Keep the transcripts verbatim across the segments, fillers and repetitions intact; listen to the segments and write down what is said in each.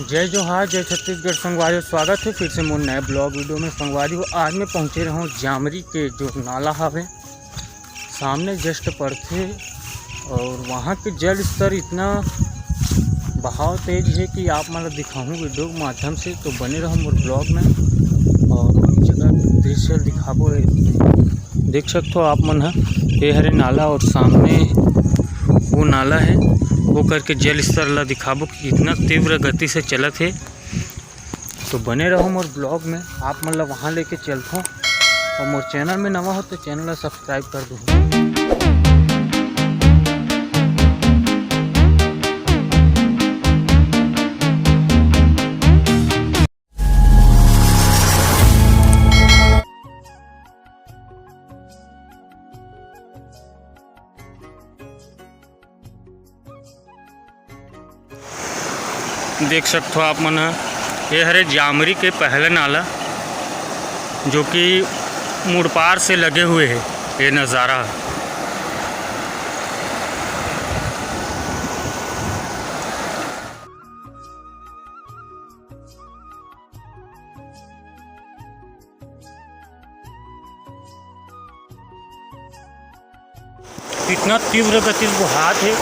जय जोहार, जय छत्तीसगढ़ संगवारी हो, स्वागत है फिर से मोर नए ब्लॉग वीडियो में। संगवारी हो, आज मैं पहुँचे रहूँ जामरी के जो नाला हवे, सामने जस्ट पड़थे और वहाँ के जल स्तर इतना बहाव तेज है कि आप मन ला दिखाहूँ वीडियो के माध्यम से, तो बने रहो मोर ब्लॉग में और जगह दृश्य दिखाबो। देख सकते हो आप मन ह, ये हरे नाला और सामने वो नाला है, वो करके जल स्तर ला दिखाबो कि कितना तीव्र गति से चलत है। तो बने रहो मोर ब्लॉग में, आप मन ला वहाँ लेके चलथों। और मोर चैनल में नवा हो तो चैनल ला सब्सक्राइब कर दो। देख सकते हो आप मन ह, ये हरे जामरी के पहला नाला, जो कि मुड़पार से लगे हुए है। ये नज़ारा कितना तीव्र गति से बोहात है।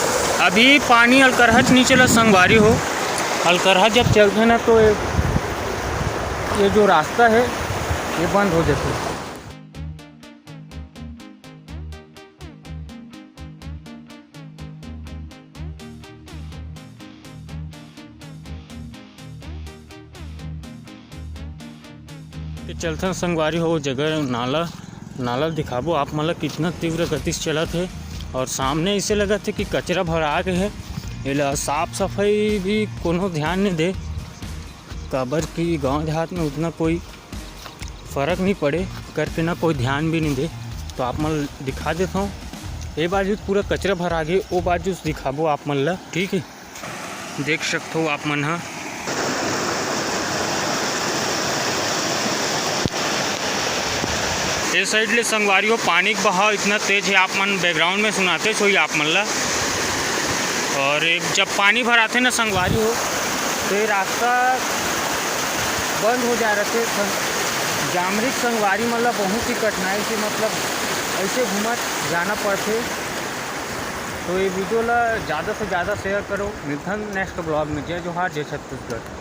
अभी पानी अलकरहच नीचे ला संगवारी हो, अलकरहच जब चलथे ना तो ये, ये जो रास्ता है ये बंद हो जाता है। के चलथन संगवारी हो, जगह नाला, नाला दिखाबो आप मन ला, कितना तीव्र गति से चलत है। और सामने ऐसे लगत है कि कचरा भरा गए है, एला साफ सफाई भी कोनो ध्यान नहीं दे, काबर कि गांव देहात में उतना कोई फर्क नहीं पड़े करके ना कोई ध्यान भी नहीं दे। तो आप मन दिखा देता हूँ, ये बाजू पूरा कचरा भरा गए, वो बाजू दिखाबो आप मन ला, ठीक है। देख सकते हो आप मन ह, ये साइड ले संगवारी हो, पानी के बहाव इतना तेज है, आप मन बैकग्राउंड में सुनाते होई आप मन ला। और ये जब पानी भराथे ना संगवारी हो, तो ये रास्ता बंद हो जा रहे थे। जामरिक संगवारी मन ला बहुत ही कठिनाई से, मतलब, ऐसे घूमत जाना पड़थे। तो ये वीडियो ला ज़्यादा से ज़्यादा शेयर करो। मिलथन नेक्स्ट ब्लॉग में। जय जोहार, जय छत्तीसगढ़।